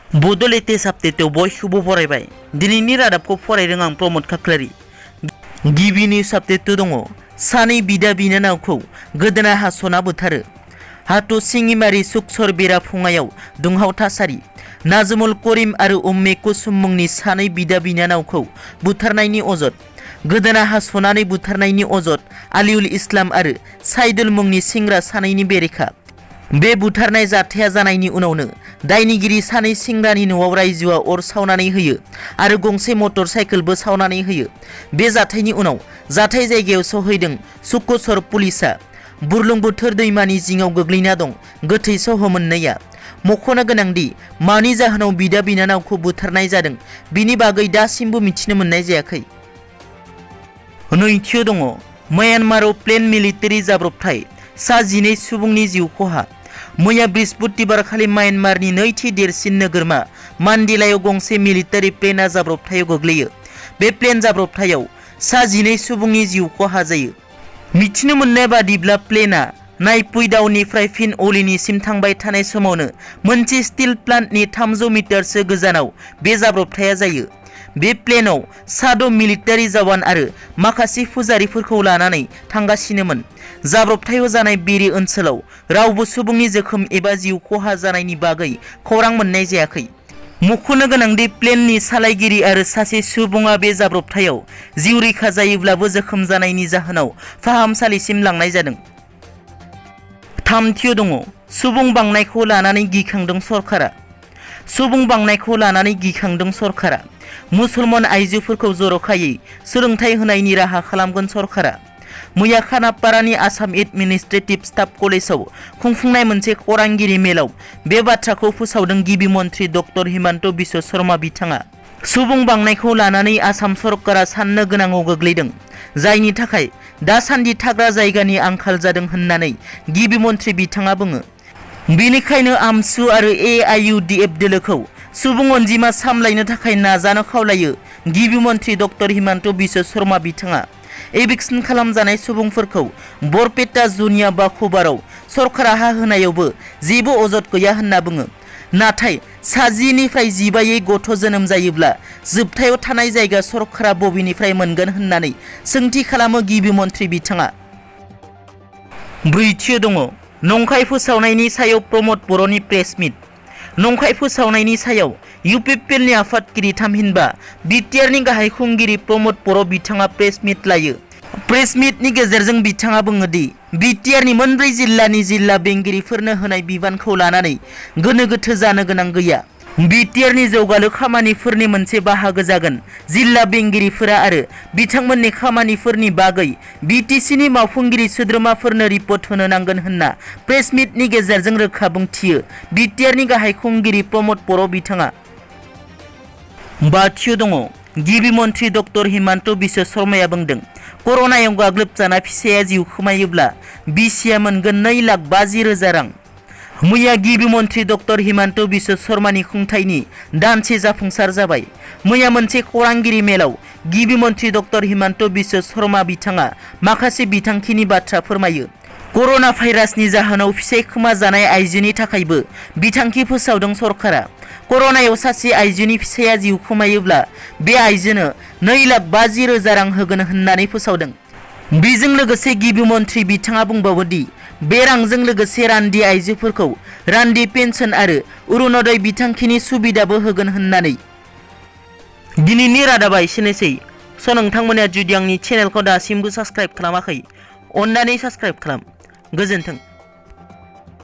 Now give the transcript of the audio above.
बड' लेटेस्ट आपडेटआव बयखौबो बरायबाय। दिनैनि रादाबखौ फरायदों आं प्रमद खाख्लारि। गिबि निउज आपडेट दङ। सानै बिदा बिनानावखौ गोदोना हास'ना बुथारो। हाथ' सिङिमारि सुकसर बेराफुङायाव दुंहाव थासारि। नाजमुल करिम आरो उम्मे कुसुम मुंनि सानै बिदा बिनानावखौ बुथारनायनि अजद। गोदोना हास'नानै बुथारनायनि अजद आलिउल इस्लाम आरो साइदुल मुंनि सेंग्रा सानैनि बेरेखा। बे बुथारनाय जाथाया जानायनि उनावनो दायनिगिरि सानै सेंग्रानि न'आव रायजोआ अर सावनानै होयो आरो गंसे मटर साइकेलबो सावनानै होयो। बे जाथायनि उनाव जाथाय जायगायाव सौहैदों सुकसर पुलिसआ। बुरलुंबुथुर दैमानि जिङाव गोग्लैना दं गोथै सह मोननैया। मख'नो गोनांदि मानि जाहोनाव बिदा बिनानावखौ बुथारनाय जादों बिनि बागै दासिमबो मिथिनो मोननाय जायाखै। नैथियाव दङ म्यानमाराव प्लेन मिलिटारि जाब्रबथाय, सा 12 सुबुंनि जिउ खहा। मैया बृहस्पतिबार खालि म्यानमारनि नैथि देरसिन नोगोरमा मान्डिलायाव गंसे मिलिटारि प्लेनआ जाब्रबथायाव गोग्लैयो। बे प्लेन जाब्रबथायाव सा 12 सुबुंनि जिउ खहा जायो। मिथिनो मोननाय बादिब्ला प्लेनआ नाइपुइदावनिफ्राय फिन अलिनिसिम थांबाय थानाय समावनो मोनसे स्टिल प्लान्टनि 300 मिटारसो गोजानाव बे जाब्रबथाया जायो। बे प्लेनआव सा6 मिलिटारि जवान आरो माखासे फुजारिफोरखौ लानानै थांगासिनोमोन। जाब्रबथायाव जानाय बेरे ओनसोलाव रावबो सुबुंनि जोखोम एबा जिउ खहा जानायनि बागै खौरां मोननाय जायाखै। मख'नो गोनांदि प्लेननि सालायगिरि आरो सासे सुबुङा बे जाब्रबथायाव जिउ रैखा जायोब्लाबो जोखोम जानायनि जाहोनाव फाहामसालिसिम लांनाय जादों। थामथियाव दङ सुबुं बांनायखौ लानानै गिखांदों सरकारा। सुबुं बांनायखौ लानानै गिखांदों सरकारा। मुसलमान आइजोफोरखौ जर'खायै सोलोंथाइ होनायनि राहा खालामगोन सरकारा। मैया खानापारानि आसाम एडमिनिस्ट्रेटिभ स्टाफ कलेजाव खुंफुंनाय मोनसे खौरांगिरि मेलाव बे बाथ्राखौ फोसावदों गिबि मन्थ्रि डक्टर हिमन्त बिश्व शर्मा बिथाङा। सुबुं बांनायखौ लानानै आसाम सरकारा साननो गोनाङाव गोग्लैदों, जायनि थाखाय दासान्दि थाग्रा जायगानि आंखाल जादों होननानै गिबि मन्थ्रि बिथाङा बुङो। बेनिखायनो आमसु आरो AIUDF दोलोखौ सुबुं अनजिमा सामलायनो थाखाय नाजानो खावलायो गिबि मन्थ्रि डक्टर हिमन्त बिश्व शर्मा बिथाङा। एभिक्सन खालामजानाय सुबुंफोरखौ बरपेटा जुनिया बाखुबाराव सरकारा हा होनायावबो जेबो अजद गैया होनना बुङो। नाथाय सा 10 निफ्राय 15 गथ' जोनोम जायोब्ला जोबथायाव थानाय जायगा सरकारा बबेनिफ्राय मोनगोन होननानै सोंथि खालामो गिबि मन्थ्रि बिथाङा। ब्रैथियाव दङ नंखाय फोसावनायनि सायाव प्रमद बर'नि प्रेस मिट। नंखाय फोसावनायनि सायाव UPPLनि आफादगिरि थामहिनबा BTRनि गाहाय खुंगिरि प्रमद बर' बिथाङा प्रेस मिट लायो। प्रेस मिटनि गेजेरजों बिथाङा बुङो दि BTRनि मोनब्रै जिल्लानि जिल्ला बेंगिरिफोरनो होनाय बिबानखौ लानानै गोनो गोथो जानो गोनां गैया। BTRनि जौगालु खामानिफोरनि मोनसे बाहागो जागोन जिल्ला बेंगिरिफोरा आरो बिथांमोननि खामानिफोरनि बागै BTCनि मावफुंगिरि सोद्रोमाफोरनो रिपर्ट होनो नांगोन होनना प्रेस मिटनि गेजेरजों रोखा बुंथियो BTRनि गाहाय खुंगिरि प्रमद बर' बिथाङा। बाथियाव दङ गिबि मन्थ्रि डक्टर हिमन्त बिश्व शर्माया बुंदों कर'नायाव गाग्लोबजाना फिसाया जिउ खोमायोब्ला बिसिया मोनगोन 2,50,000 रां। मैया गिबि मन्थ्रि डक्टर हिमन्त बिश्व शर्मानि खुंथायनि दानसे जाफुंसार जाबाय। मैया मोनसे खौरांगिरि मेलाव गिबि मन्थ्रि डक्टर हिमन्त बिश्व शर्मा बिथाङा माखासे बिथांखिनि बाथ्रा फोरमायो। कर'ना भाइरासनि जाहोनाव फिसाय खोमा जानाय आइजोनि थाखायबो बिथांखि फोसावदों सरकारा। कर'नायाव सासे आइजोनि फिसाया जिउ खोमायोब्ला बे आइजोनो 2,50,000 रां होगोन होननानै फोसावदों। बेजों लोगोसे गिबि मन्थ्रि बिथाङा बुंबावो दि बे रांजों लोगोसे रान्दि आइजोफोरखौ रान्दि पेन्सन आरो अरुणोदय बिथांखिनि सुबिदाबो होगोन होननानै। दिनैनि रादाबा एसेनोसै। नोंथांमोना जुदि आंनि चेनेलखौ दासिमबो साबस्क्राइब खालामाखै, अन्नानै साबस्क्राइब खालाम। गोजोन्थों।